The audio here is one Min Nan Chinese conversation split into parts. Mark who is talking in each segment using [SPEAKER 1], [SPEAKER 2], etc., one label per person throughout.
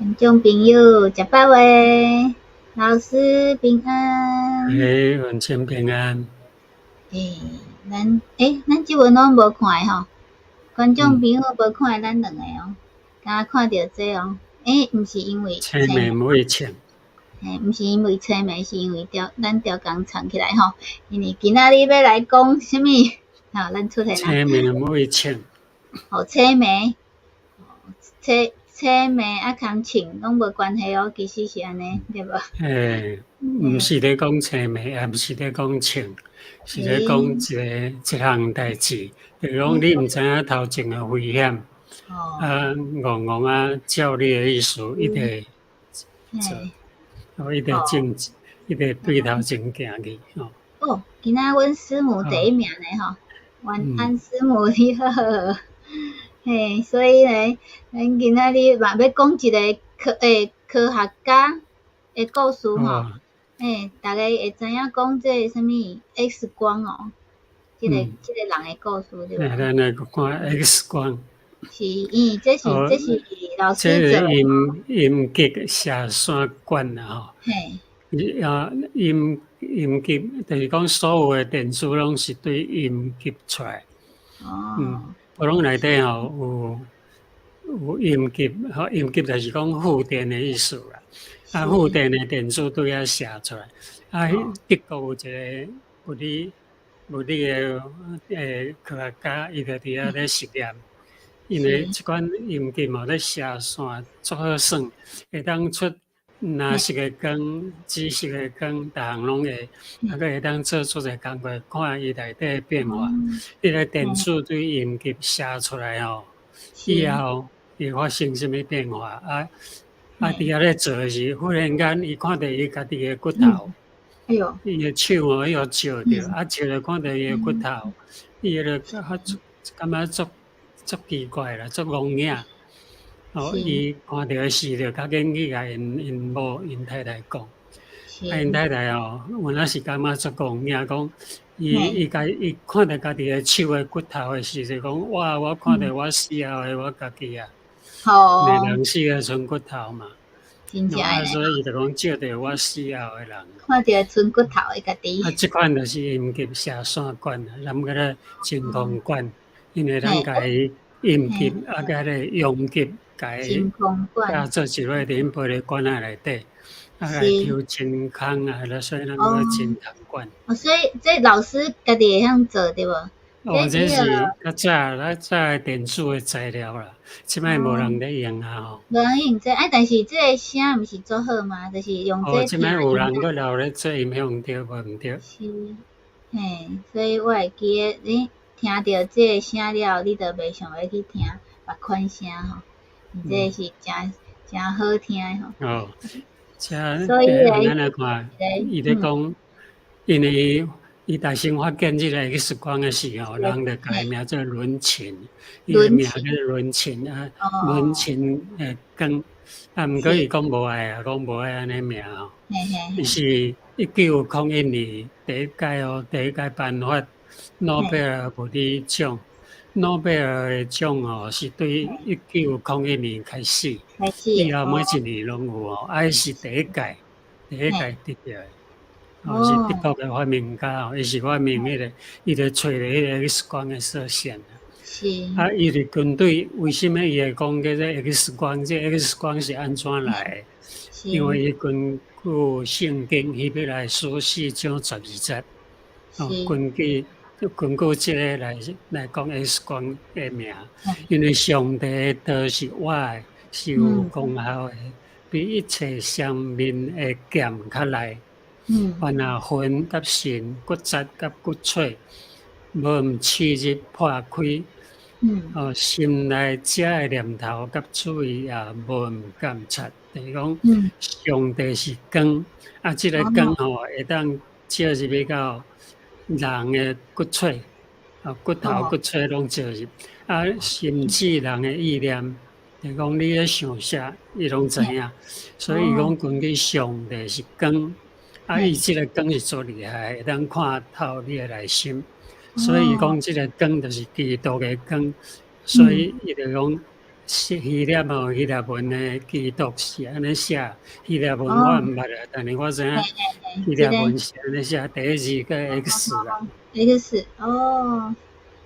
[SPEAKER 1] 觀眾朋友，食飽未？老師平安。
[SPEAKER 2] 欸，文清平安。
[SPEAKER 1] 欸，咱這陣攏無看的吼，觀眾朋友無看咱兩個哦，敢若看著這哦，欸，毋是因為
[SPEAKER 2] 青暝未穿。
[SPEAKER 1] 嘿，毋是因為青暝，是因為調咱調工藏起來吼。因為今仔日欲來講啥物？好，咱出現
[SPEAKER 2] 青暝未穿。
[SPEAKER 1] 哦，青暝，青青暝啊，共穿攏無關係哦，其實是按呢，對無？
[SPEAKER 2] 欸，毋是咧講青暝，也毋是咧講穿，是咧講一個一項代誌，就是講你毋知影頭前的危險，啊，戇戇啊，照你的意思一直做，哦，一直正，一直對頭前行去，吼。
[SPEAKER 1] 哦，今仔阮師母第一名呢吼，晚安師母你好。嘿，所以呢，咱今仔日嘛欲講一个科學家的故事吼。嘿，逐家會知影講這个啥物 X 光哦，這個人的故事對無？
[SPEAKER 2] 咱來看 X 光。
[SPEAKER 1] 是，伊這是老師
[SPEAKER 2] 這個陰極射線管啦吼。
[SPEAKER 1] 嘿。
[SPEAKER 2] 啊，陰極就是講所有的電子攏是對陰極出來。
[SPEAKER 1] 哦。
[SPEAKER 2] 普攏內底吼有陰極，吼陰極就是講負電的意思啦。啊，負電的電子對遐射出來。啊，德國有一個物理的科學家，伊就佇遐咧實驗。因為這款陰極嘛咧射線足好耍，會當出藍色的光、紫色的光，逐項攏會，啊，閣會當做足濟工課，看伊內底的變化。彼個電子對陰極射出來吼，以後會發生啥物變化？啊啊！佇遐咧做的時，忽然間伊看著伊家己的骨頭，
[SPEAKER 1] 哎喲，
[SPEAKER 2] 伊的手哦，伊予照著，啊照著看著伊的骨頭，伊就較感覺足奇怪啦，足戇影。哦，伊看著的時就較緊去共𪜶某𪜶太太講，啊，𪜶太太哦，有影是感覺足戇影，講伊看著家己的手的骨頭的時，就講哇，我看著我死後的我家己啊，兩人死啊賰骨頭嘛，
[SPEAKER 1] 真正
[SPEAKER 2] 啊，所以伊就講照著我死後的人，
[SPEAKER 1] 看著賰骨頭的家己。
[SPEAKER 2] 啊，這款就是陰極射線管啊，咱叫做真空管，因為咱共伊陰極啊，佮彼个陽極。共伊加做一落佇玻璃管仔內底，啊，來抽真空啊，所以咱叫做真空管。
[SPEAKER 1] 哦，所以這老師家己會曉做對無？
[SPEAKER 2] 哦，這是較早的電子的材料啦，這擺無人咧用啊吼。
[SPEAKER 1] 無人用這，啊，但是這个聲毋是足好嗎？就是用這。
[SPEAKER 2] 哦，這擺有人閣留咧做音響對無毋對？
[SPEAKER 1] 是，嘿，所以我會記得你聽著這个聲了，你就袂想欲去聽別款聲吼。這是誠誠好聽的吼。
[SPEAKER 2] 哦，這咱來看，伊咧講，因為伊大先發現這個 X 光的時候，人就共伊名做倫琴，伊的名叫倫琴啊，倫琴的光。啊，毋過伊講無愛啊，講無愛按呢名吼。伊是1901年第一屆哦，第一屆頒發諾貝爾物理獎。諾貝爾的獎哦，是對1901年開始，以後每一年攏有哦。啊，伊是第一屆，第一屆得著的，哦，是德國的發明家哦，伊是發明彼个，伊就揣著彼个 X 光的射線。啊，伊是根據為啥物伊會講叫做 X 光？這 X 光是按怎來的？因為伊根據聖經希伯來書4章12節，哦，根據這个來講 X 光的名，因為上帝的道是活的，是有功效的，比一切雙面的劍較利。凡若魂佮神、骨節佮骨髓，無毋刺入破開。哦，心內遮的念頭佮主意也無毋監察。就是講，上帝是光，啊，這个光吼會當照入去到人的骨髓，啊，骨頭、骨髓攏照入，啊，甚至人的意念，就是講你咧想啥，伊攏知影。所以伊講根據上帝是光，啊，伊這個光是足厲害，會當看透你的內心。所以伊講這個光就是基督的光，所以伊就講是希臘吼，希臘文的基督是按呢寫，希臘文我毋捌啊，但是我知影希臘文是按呢寫，第一字個 X 啦。
[SPEAKER 1] X 哦，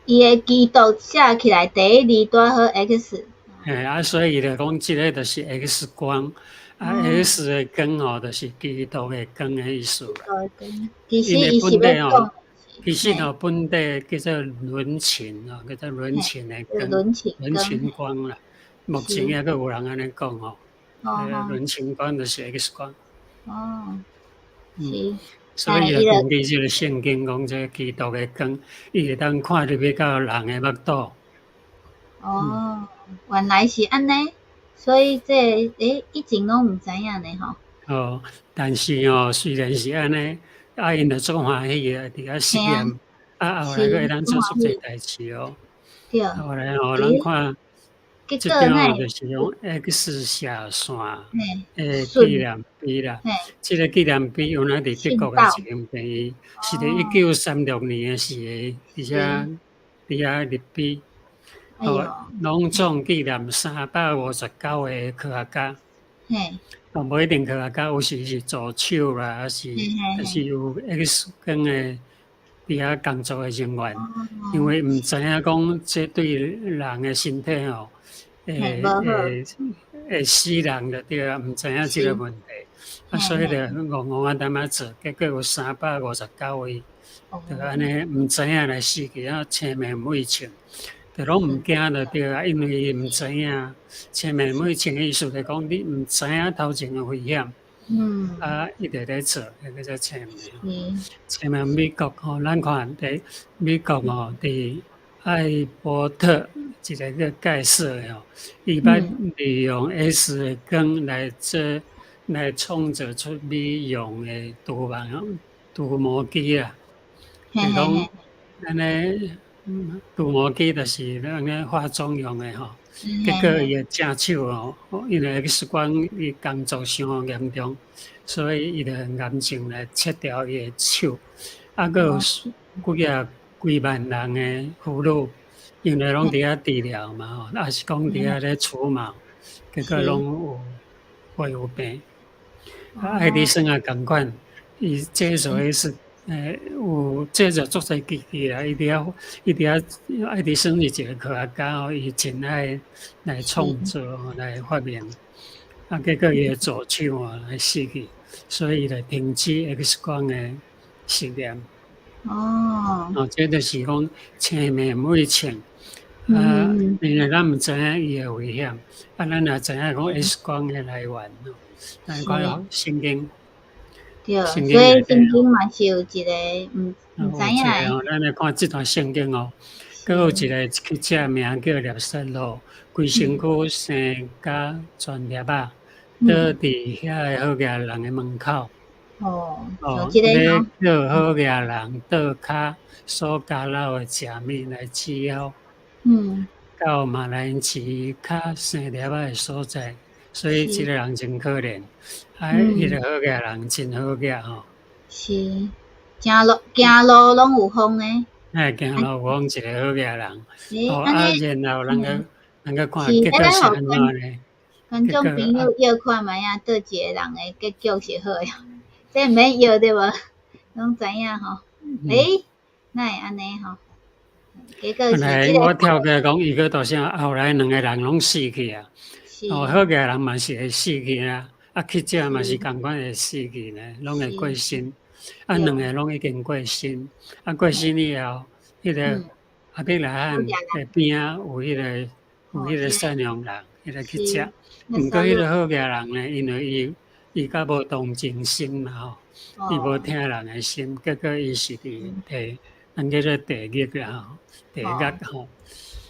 [SPEAKER 1] 伊的基督寫起來第一字拄好 X。
[SPEAKER 2] 嘿，啊，所以伊就講這个就是 X 光，啊，X 的光吼，就是基督的光的意思啦。
[SPEAKER 1] 其實伊是欲講，
[SPEAKER 2] 其實吼本底叫做倫琴吼，叫做倫琴的光，倫琴光啦。目前猶閣有人按呢講吼，倫琴光就是 X 光。
[SPEAKER 1] 哦，是。
[SPEAKER 2] 所以就根據這个聖經講，這个基督的光，伊會當看入去到人的腹肚。
[SPEAKER 1] 哦，原來是按呢，所以這個以前攏毋知影呢吼。
[SPEAKER 2] 哦，但是哦，雖然是按呢，啊，𪜶就足歡喜的，佇遐實驗，啊，後來閣會當做出這代誌哦。後來哦，咱看，這張就是用 X 射線的紀念碑啦。這个紀念碑原來佇德國的一間病院，是佇1936年的時候，佇遐立碑。哦，隆重紀念359个科學家。哦，無一定科學家，有時是助手啦，還是就是有 X 光的佇遐工作的人員，因為毋知影講這對人的身體吼，會死人就對啊，毋知影這个問題，啊，所以就戇戇啊淡仔做，結果有359位，就按呢毋知影來死去，啊，生命危險。就攏毋驚就對啊，因為伊毋知影，生命危險的意思就講你毋知影頭前的危險，啊，一直咧做，彼个叫生命。生命美國吼，咱看佇美國吼，佇艾伯特一个叫蓋瑟的吼，伊捌利用 X 的光來做來創造出美容的除毛除毛機啊，就講按呢除毛機就是按呢化妝用的吼，結果伊的正手吼，因為 X 光伊工作傷嚴重，所以伊就癌症來切掉伊的手，啊，閣有幾仔幾萬人的婦女，因為攏佇遐治療嘛吼，抑是講佇遐咧除毛，結果攏有會有病。啊，愛迪生也仝款，伊製造的是有製造足濟機器啦，伊佇遐，愛迪生是一个科學家吼，伊真愛來創造、來發明，啊，結果伊的助手啊來死去，所以伊就停止 X 光的實驗。哦，這就是講生命危險，啊，因為咱毋知影伊的危險，啊，咱也知影講 X 光的來源咯，咱看聖經。
[SPEAKER 1] 對，所以聖經嘛是有一个毋知影的。
[SPEAKER 2] 咱來看這段聖經哦，閣有一个乞者名叫辣撒魯，規身軀生甲全粒仔，倒佇遐个好額人的門口。
[SPEAKER 1] 哦，欲
[SPEAKER 2] 叫好額人倒跤所交老的食物來治好。到瑪拿因池跤生粒仔的所在，所以這个人真可憐。啊，彼个好額人真好額吼。
[SPEAKER 1] 是，行路行路攏有風的。
[SPEAKER 2] 嘿，行路有風，一个好額人。哦，啊，然後咱閣看結果是按怎呢？
[SPEAKER 1] 觀眾朋友臆看覓仔，佗一個人的結局是好的，這毋免臆對無？攏知影吼。欸，哪會按呢吼？結果是這個。
[SPEAKER 2] 我跳過講，伊閣大聲，後來兩个人攏死去啊。哦，好額人嘛是會死去啊。啊，乞者嘛是仝款會死去呢，攏會過身。啊，兩个攏已經過身。啊，過身以後，彼个亞伯拉罕的邊仔有彼個善良人，彼个乞者。毋過彼个好額人呢，因為伊較無同情心嘛吼，伊無疼人的心，結果伊是佇地，咱叫做地獄啦吼，地獄吼。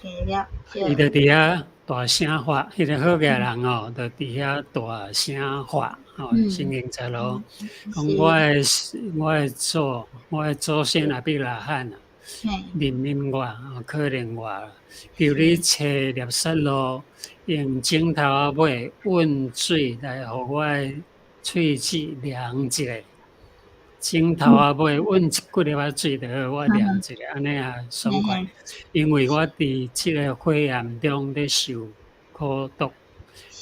[SPEAKER 1] 地獄。
[SPEAKER 2] 伊就佇遐大聲發，彼个好額人哦，就佇遐大聲發，吼，聖經摘錄，講我的祖先亞伯拉罕啊，憐憫我，可憐我，求你差辣撒魯用指頭仔尾溫水來予我的喙齒涼一下，指頭仔尾溫一幾粒仔水就好，我涼一下，按呢也爽快。因為我佇這个火焰中咧受苦。苦毒。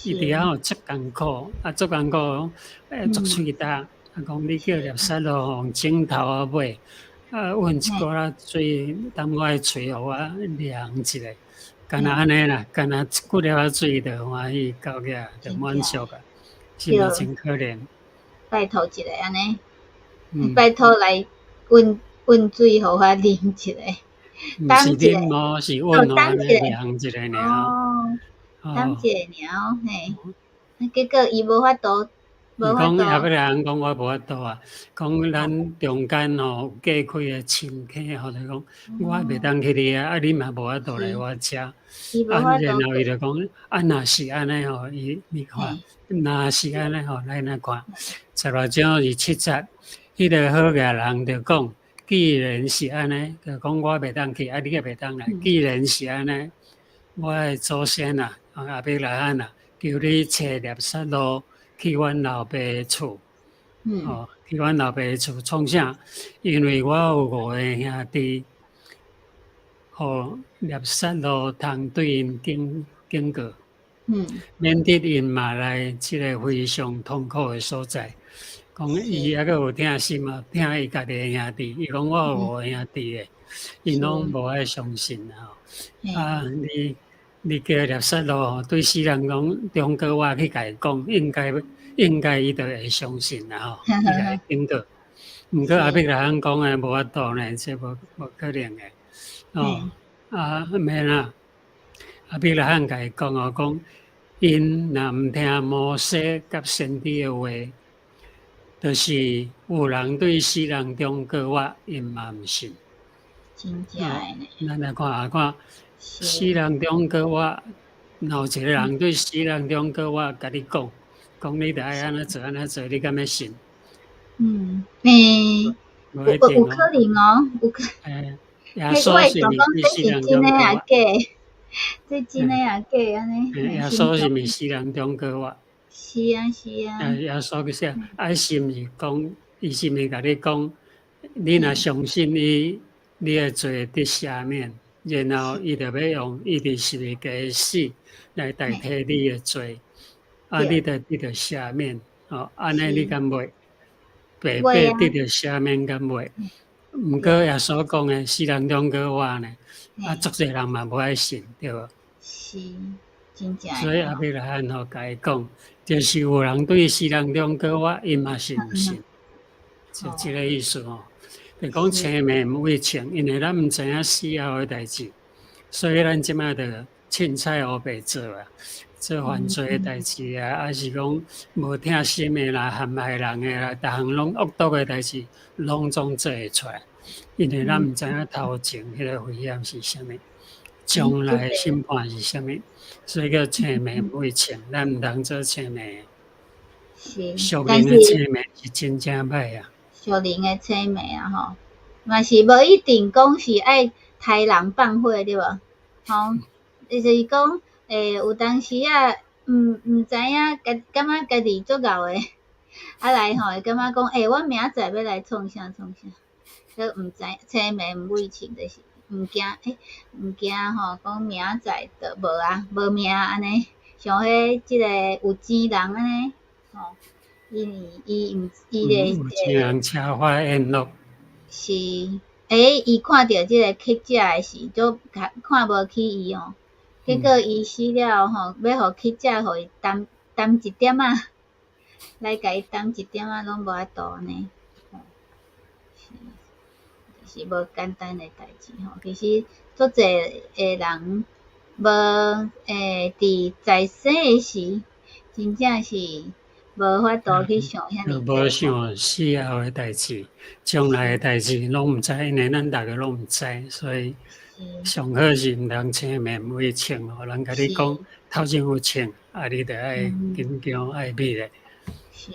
[SPEAKER 2] 伊佇遐吼足艱苦，啊足艱苦，足喙焦，啊講你叫納撒路用指頭仔尾，啊吮一寡仔水，當我的喙，予我涼一下，敢若按呢啦，敢若幾粒仔水就歡喜到遐就滿足啊，是毋是真可憐？
[SPEAKER 1] 拜託一下按呢，拜託來吮吮水予我啉一下。
[SPEAKER 2] 毋是啉哦，是吮哦，按呢涼一下爾。
[SPEAKER 1] 哦，等一下爾，嘿，結果伊無法度，
[SPEAKER 2] 伊講亞伯拉罕講我無法度啊，講咱中間吼有隔開的深坑，吼就講我袂當去你遐，啊你嘛無法度來我遮。啊，然後伊就講，啊若是按呢吼，伊你看，若是按呢吼，來來看，16章27節，彼個好額人就講，既然是按呢，就講我袂當去，啊你也袂當來。既然是按呢，我的祖先啊，亞伯拉罕啊，求你差納撒路去阮老爸厝，哦，去阮老爸厝創啥？因為我有五個兄弟，予納撒路通對𪜶警警告，免得𪜶嘛來這個非常痛苦的所在。講伊猶閣有疼心啊，疼伊家己的兄弟。伊講我有五個兄弟的，𪜶攏無愛相信啊！啊，你叫納撒路吼，對死人講中告我去共伊講，應該應該伊就會相信啦吼，伊就會警告。毋過亞伯拉罕講的無法度呢，這無無可能的。哦，啊免啦，亞伯拉罕共伊講哦，講𪜶若毋聽摩西佮先知的話，就是有人對死人中過活，𪜶嘛毋信。
[SPEAKER 1] 真正的呢。
[SPEAKER 2] 咱來看下看，死人中過活，若有一個人對死人中過活，共你講，講你著愛按怎做按怎做，你敢欲信？
[SPEAKER 1] 嗯，欸，有有可能哦，有可。
[SPEAKER 2] 欸，耶穌是毋是死人中過活？
[SPEAKER 1] 這真的抑假按呢？
[SPEAKER 2] 耶穌是毋是死人中過活？
[SPEAKER 1] 是啊，是啊。
[SPEAKER 2] 耶穌佢說，啊，是毋是講，伊是毋是共你講，你若相信伊，你的罪得赦免，然後伊就欲用伊佇十字架的死來代替你的罪，啊，你就得著赦免，哦，按呢你敢袂？白白得著赦免敢袂？毋過耶穌講的死人中過活呢，啊，足濟人嘛無愛信，對無？
[SPEAKER 1] 是，真正。
[SPEAKER 2] 所以亞伯拉罕吼，共伊講，就是有人對死人中過活，伊嘛是毋信，就這個意思吼。就講生命毋為穿，因為咱毋知影死後的代誌，所以咱這擺就凊彩烏白做啊，做犯罪的代誌啊，抑是講無疼心的啦、陷害人的啦，逐項攏惡毒的代誌，攏總做會出來。因為咱毋知影頭前彼個危險是啥物，將來的審判是啥物，所以叫生命毋為穿，咱毋通做生命。
[SPEAKER 1] 是，
[SPEAKER 2] 屬靈的生命是真正歹啊。
[SPEAKER 1] 屬靈的生命啊吼，嘛是無一定講是愛刣人放火對無？吼，就是講，有當時啊，毋知影，感感覺家己足𠢕的，啊來吼會感覺講，欸，我明仔載欲來創啥創啥，閣毋知生命毋為穿，就是毋驚，欸，毋驚吼，講明仔載就無啊，無命按呢，像彼這個有錢人按呢，吼。伊伊毋伊咧，
[SPEAKER 2] 有錢人奢華宴樂。
[SPEAKER 1] 是，欸，伊看著這個乞食的時，就看看無起伊哦。結果伊死了吼，欲予乞食予伊擔擔一點仔，來共伊擔一點仔，攏無法度按呢。是，是無簡單的代誌吼。其實足濟的人無佇在生的時，真正是無法度去想遐爾
[SPEAKER 2] 無想死後的代誌，將來的代誌攏毋知，因為咱逐个攏毋知，所以上好是毋通生命毋為穿哦。人共你講頭前有穿，啊，你著愛緊張愛米咧。
[SPEAKER 1] 是，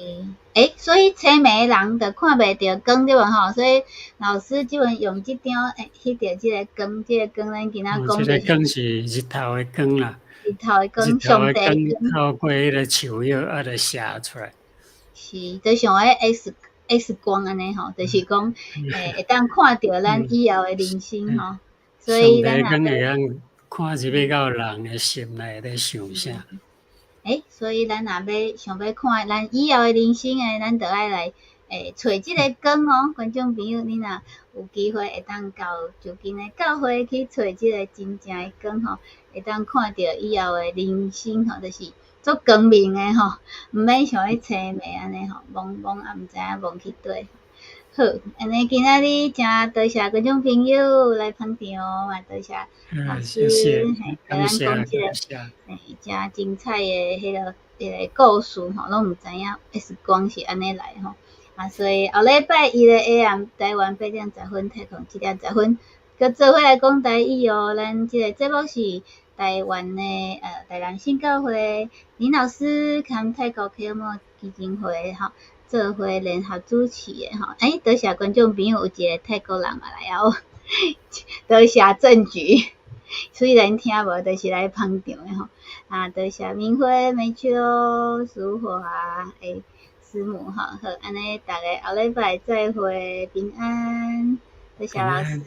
[SPEAKER 1] 欸，所以青暝人就看袂著光對無吼？所以老師這陣用這張欸，翕著這個光，這個光咱今仔講。
[SPEAKER 2] 這個光是日頭的光啦。
[SPEAKER 1] 日頭的光，上帝
[SPEAKER 2] 光透過彼個樹葉啊，就射出來。
[SPEAKER 1] 是，就像彼 X 光按呢吼，就是講會當看著咱以後的人生吼。所以咱
[SPEAKER 2] 會當看入去到人的心內咧想啥。
[SPEAKER 1] 欸，所以咱若欲想欲看咱以後的人生的，咱就愛來揣這个光哦。觀眾朋友，你若有機會會當到就近的教會去揣這个真正的光吼，會當看著以後的人生吼，就是足光明的吼，毋免像咧青暝按呢吼，摸摸也毋知影摸去佗。好，按呢今仔日誠多謝觀眾朋友來捧場，嘛多謝老師，嘿，共咱講這個誠精彩的彼個故事吼，攏毋知影 X 光是按呢來吼。啊，所以後禮拜一的 AM 台灣8點10分，太空7點10分，閣做伙來講台語哦。咱這個節目是台灣的台南聖教會林老師兼泰國啟摩基金會吼，做伙聯合主持的吼。欸，多謝觀眾朋友有一個泰國人嘛來哦，多謝證據，雖然聽無，就是來捧場的吼。啊，多謝明輝、美秋、淑華、師母吼，好，按呢，逐家後禮拜再會，平安，多謝老師。